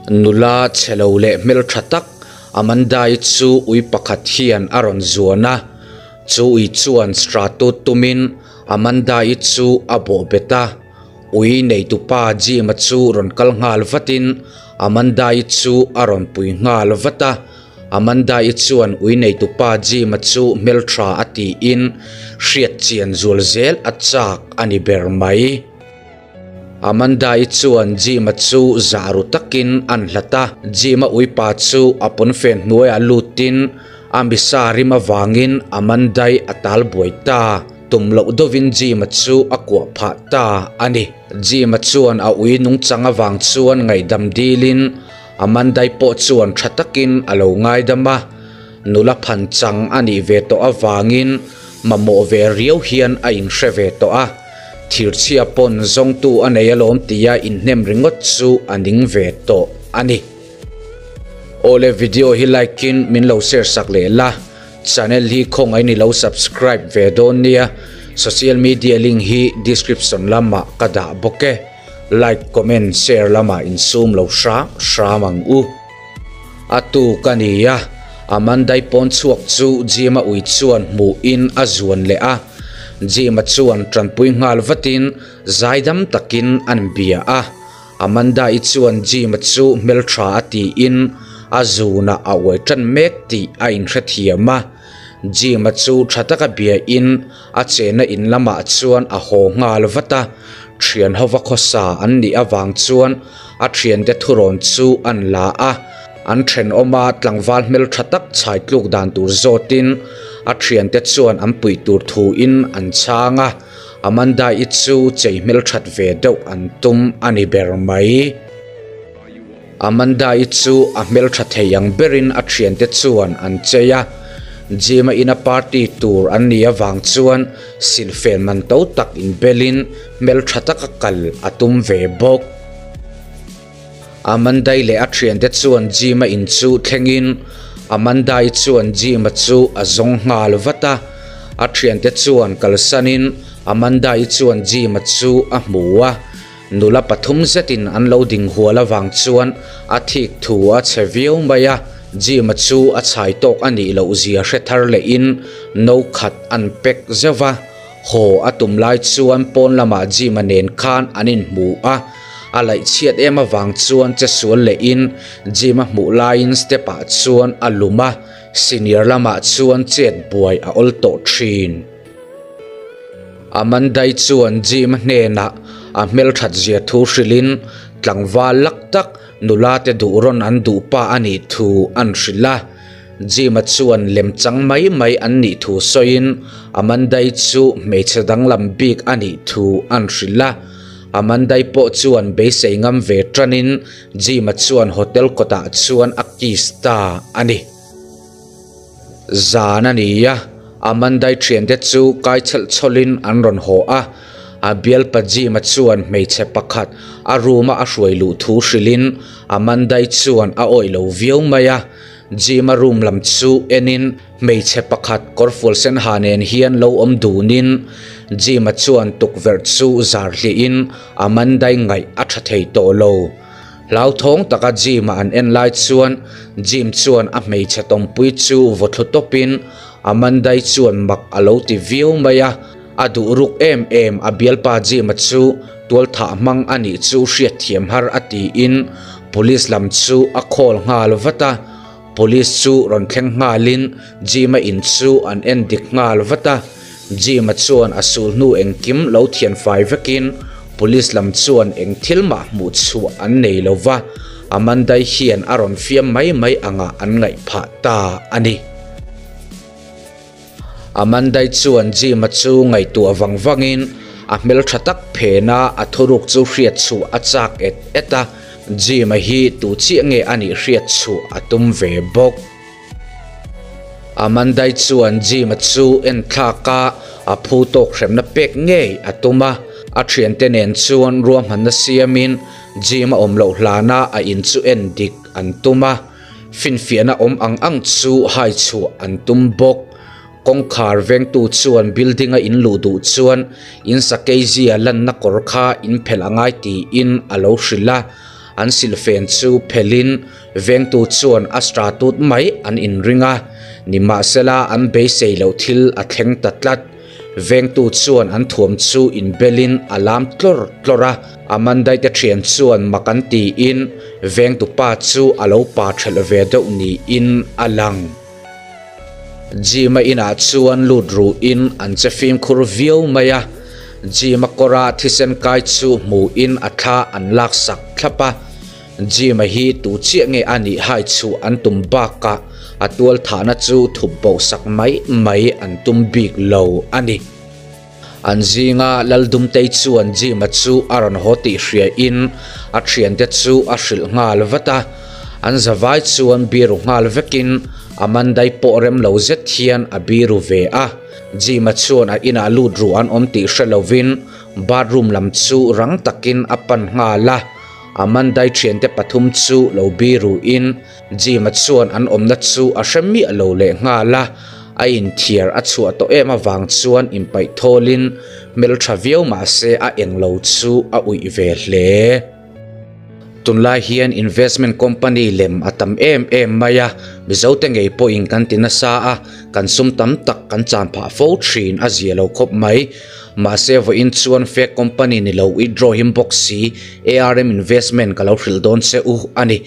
Nula chhe lo leh hmeltha tak Amanda-i chu ui pakhat hian a rawn zuan a, chu ui chuan Strato tumin Amanda-i chu a bawh bet a. Ui neitupa Jim-a chu rawn kal nghal vatin Amanda-i chu a rawn pui nghal vat a. Amanda-i chuan ui neitupa Jim-a chu hmeltha a tiin hriat chian zual zel a chak a ni ber mai. Amanda-i chuan Jim-a chu zah ru takin an hlat a, Jim-a uipa chu a pawnfen hnuaiah lutin a misa rim avangin Amanda-i a tal buai ta. Tum loh deuhin Jim-a chu a kuah phah ta a ni. Jim-a chuan a ui nungchang avang chuan ngaihdam dilin Amanda-i pawh chuan tha takin a lo ngaidam a, nula phan chang a nih ve tawh avangin mamawh ve riau hian a inhre ve tawh a. Thirchhia pawn zawngtu a nei alawm tia inhnem ringawt chu a ning ve tawh a ni. Awle video hi like in min lo share sak leh la, channel hi khawngaih ni lo subscribe ve dawn nia, social media link hi description lamah ka dah bawk e, like comment share lamah insum lo hram hram ang u. A tuk a ni a, Amandai pawn chhuak chu Jim-a ui chuan hmuhin a zuan leh a. Jim-a chuan tanpui nghal vatin zaidam takin an bia a. Amanda-i chuan Jim-a chu hmeltha a tiin a zunah a uai tan mek tih a inhrethiam a. Jim-a chu tha taka biain a chenna in lamah chuan a haw nghal vat a. Thian hova khawsa an nih avang chuan a thiante thurawn chu an la a. An thenawma tlangval hmeltha tak chhai tluk dan tur zawtin a thiante chuan an puih tur thuin an chhang a, Amanda-i chu chei hmelthat ve deuh an tum a ni ber mai. Amanda-i chu a hmeltha thei ang berin a thiante chuan an chei a, Jim-a ina party tur an nih avang chuan silhfen man to tak inbelin hmeltha taka kal a tum ve bawk. Amandai leh a thiante chuan Jim-a in chu thlengin Amandai chuan Jim-a chu a zawng nghal vat a. A thiante chuan kalsanin Amandai chuan Jim-a chu a hmu a. Nula pathum zetin an lo ding hual avang chuan a thik thu a chhe viau mai a. Jim-a chu a chhai tawk a nih loh zia hre thar lehin no khat an pack zeuh va. Haw a tum lai chuan pawn lamah Jim-a nen khan an inhmu a, a laih chhiat em avang chuan che sual lehin Jim-a hmuh laiin step-ah chuan a lum a, senior lamah chuan chet buai a awl tawh thin. Amandai chuan Jim-a hnenah a hmelthat zia thu hrilhin tlangval lak tak nula te duh rawn an duh pa a nih thu an hrilh a. Jim-a chuan lemchang mai mai an nih thu sawiin Amandai chu hmeichhe danglam bik a nih thu an hrilh a. Amandai pawh chuan beisei ngam ve tanin Jim-a chuan hotel kawtah chuan a kiss ta a ni. Zan a ni a, Amandai thiante chu kai chhelh chhawlhin an rawn haw a. A bialpa Jim-a chuan hmeichhe pakhat a room-a a hruai luh thu hrilhin Amandai chuan a awih lo viau mai a. Jim-a room lam chu enin hmeichhe pakhat kawrfual sen ha nen hian lo awm dunin Jim-a chuan tukverh chu zar hlihin Amanda-i ngaih a tha thei tawh lo. Hlauthawng taka Jim-a an en lai chuan Jim chuan a hmeichhe tawmpui chu vaw thlu tawpin Amanda-i chuan mak a lo ti viau mai a, a duh ruk em em a bialpa Jim-a chu tualthah hmang a nih chu hriatthiam har a tiin Police lam chu a call nghal vat a, Police chu rawn thleng nghalin Jim-a in chu an en dik nghal vat a, Jim-a chuan a sul hnu engkim lo thian fai vekin Police lam chuan eng thil mah hmuh chhuah an nei lo va, Amandai hian a rawn fiam mai mai angah an ngaih phah ta a ni. Amandai chuan Jim-a chu ngaihtuah vang vangin a hmeltha tak phena a thuruk chu hriat chhuah a chak et et a, Jim-a hi tu chiah nge a nih hriat chhuah a tum ve bawk. Amandai chuan Jim-a chu en thlak a, a phu tawk hremna pek ngei a tum a, a thiante nen chuan ruahmanna siamin Jim-a awm loh hlana a in chu en dik an tum a. Finfiahna awm ang ang chu hai chhuah an tum bawk. Kawngkhar vengtu chuan building a in luh duh chuan in sakei zia lanna kawr kha in phelh a ngai tiin a lo hrilh a. An silhfen chu phelhin vengtu chuan a stratut mai an inring a, nimahsela an beisei loh thil a thleng ta tlat. Vengtu chuan an thuam chu inbelin a lam tlawr tlawr a, Amandai te thian chuan mak an tiin vengtu pa chu a lo pa thelh ve deuh niin a lang. Jim-a inah chuan lut ruhin an che fimkhur viau mai a, Jim-a kawra thisen kai chu hmuhin a thla an laksak thlap a. Jim-a hi tu chiah nge a nih hai chhuah an tum bakah a tual thahna chu thup bo sak mai mai an tum bik lo a ni. An zinga Laldumtei chuan Jim-a chu a rawn haw tih hriain a thiante chu a hrilh nghal vat a. An zavai chuan biru nghal vekin Amandai pawh rem lo zet hian a biru ve a. Jim-a chuan a inah lut ru an awm tih hre lovin bathroom lam chu rang takin a pan nghal a. Amandai thiante pathum chu lo biruin Jim-a chuan an awmna chu a hre miah lo leh nghal a, a inthiar a chhuah tawh em avang chuan inpaih thawlin hmeltha viau mah se a englo chu a uih ve hle. Tunlai hian investment company lem a tam em em mai a, Mizote ngei pawhin kan ti nasa a, kan sum tam tak kan chan phah fo thin a zia lo khawp mai. Mahse vawiin chuan fake company ni lo withdraw him bawk si ARM investment ka lo hrilh dawn che u a ni.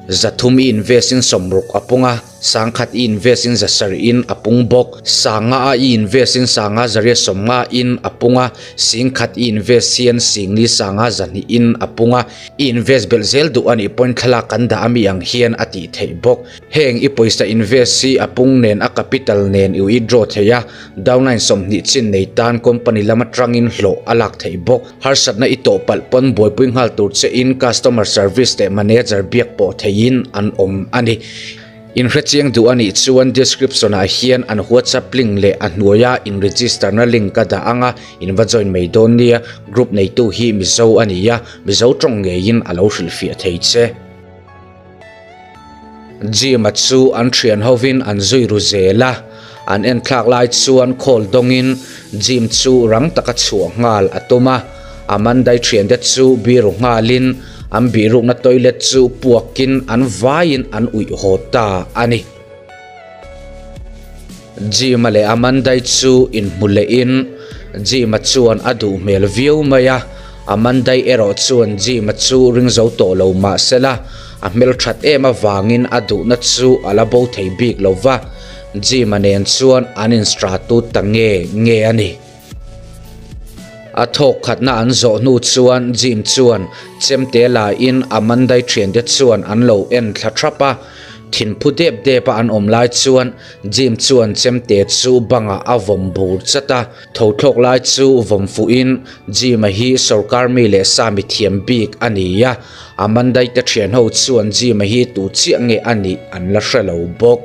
Zathum i invest in sawmruk a pung a, sangkhat i invest in zasarih in a pung bawk. Sanga a i invest in sanga zariat sawmnga in a pung a, singkhat i invest hian singli sanga zahnih in a pung a. I invest belh zel duh a nih pawhin thlalak kan dah ami ang hian a tih theih bawk. Heng i pawisa invest hi a pung nen a capital nen i withdraw thei a, downline 20 chin nei tan company lam atangin hlawh a lak theih bawk. Harsatna i tawh palh pawn buaipui nghal tur che in customer service leh manager biak pawh theihin an awm a ni. Inhrechiang duh a nih chuan description ah hian an whatsapp link leh a hnuaia in register na link ka dah anga in va join mai dawn nia. Group neitu hi Mizo a ni a, Mizo tawng ngeiin a lo hrilhfiah thei che. Jim-a chu an thian hovin an zui ru zel a, an enthlak lai chuan call dawngin Jim chu rang taka chhuah nghal a tum a, Amanda-i thiante chu biru nghalin an bihrukna toilet chu puakin an vaiin an uih haw ta a ni. Jim-a leh Amanda-i chu inhmu lehin Jim-a chuan a duh hmel viau mai a, Amanda-i erawh chuan Jim-a chu ring zo tawh lo mah sela, a hmelthat em avangin a duhna chu a la bo thei bik lo va, Jim-a nen chuan an instratut ta nge nge a ni. A thawk khatna an zawh hnu chuan Jim chuan chemte lain Amanda-i thiante chuan an lo en thla thap a. Thinphu dep dep a an awm lai chuan Jim chuan chemte chu bangah a vawm bur chat a. Tho thlawk lai chu vawm fuhin Jim-a hi sorkar mi leh sa mi thiam bik a ni a. Amanda-i te thianho chuan Jim-a hi tu chiah nge a nih an la hre lo bawk.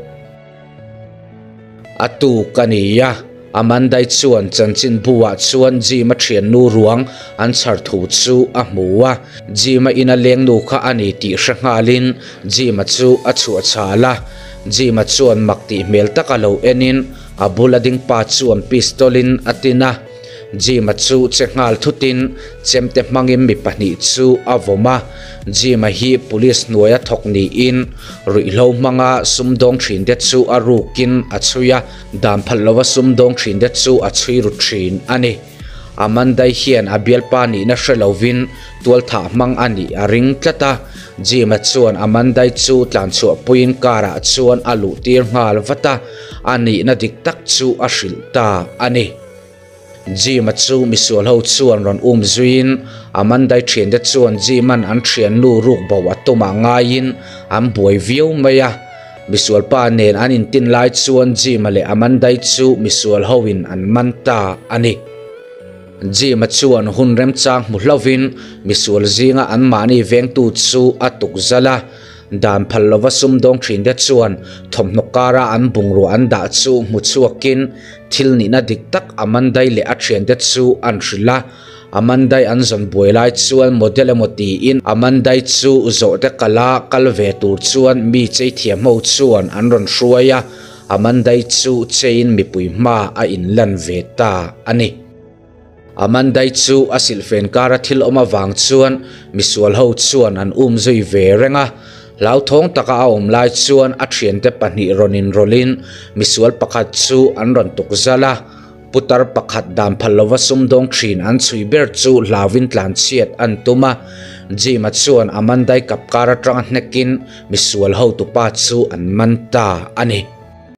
A tuk a ni a, Amandai chuan chanchinbu-ah chuan Jim-a thiannu ruang an chhar thu chu a hmu a. Jim-a ina lengnu kha a ni tih hre nghalin Jim-a chu a chhuah chhal a. Jim-a chuan mak tih hmel taka lo enin a bula ding pa chuan pistol-in a tin a. Jim-a chu che nghal thutin chemte hmangin mi pahnih chu a vawm a. Jim-a hi police hnuaia thawk niin ruihhlo hmanga sumdawng thinte chu a rukin a chhui a, dan phalh lova sumdawng thinte chu a chhui ru thin a ni. Amandai hian a bialpa nihna hre lovin tualthah hmang a nih a ring tlat a. Jim-a chuan Amandai chu tlanchhuahpuiin car-ah chuan a luhtir nghal vat a, a nihna dik tak chu a hrilh ta a ni. Jim-a chu misual ho chuan rawn um zuiin Amandai thiante chuan Jim-a'n an thiannu ruk bo a tumah ngaiin an buai viau mai a. Misual pa nen an intin lai chuan Jim-a leh Amandai chu misual hoin an man ta a ni. Jim-a chuan hun remchang hmu hlauhin misual zinga anmahni vengtu chu a tukzal a. Dan phal lova sumdawng thinte chuan thawmhnaw kara an bungrua an dah chu hmu chhuakin thil nihna dik tak Amandai leh a thiante chu an hrilh a. Amandai an zawn buai lai chuan model emaw tiin Amandai chu zawhte kala kal ve tur chuan mi chei thiam ho chuan an rawn hruai a, Amandai chu cheiin mipui hma a inlan ve ta a ni. Amanda-i chu a silhfen kara thil awm avang chuan misual ho chuan an um zui ve reng a. Hlauthawng taka a awm lai chuan a thiante pahnih rawn inrawlhin misual pakhat chu an rawn tuk zal a. Putar pakhat dan phal lova sumdawng thin an chhui ber chu hlauin tlanchhiat an tum a. Jim-a chuan Amanda-i kap kar atanga hnekin misual hotupa chu an man ta a ni.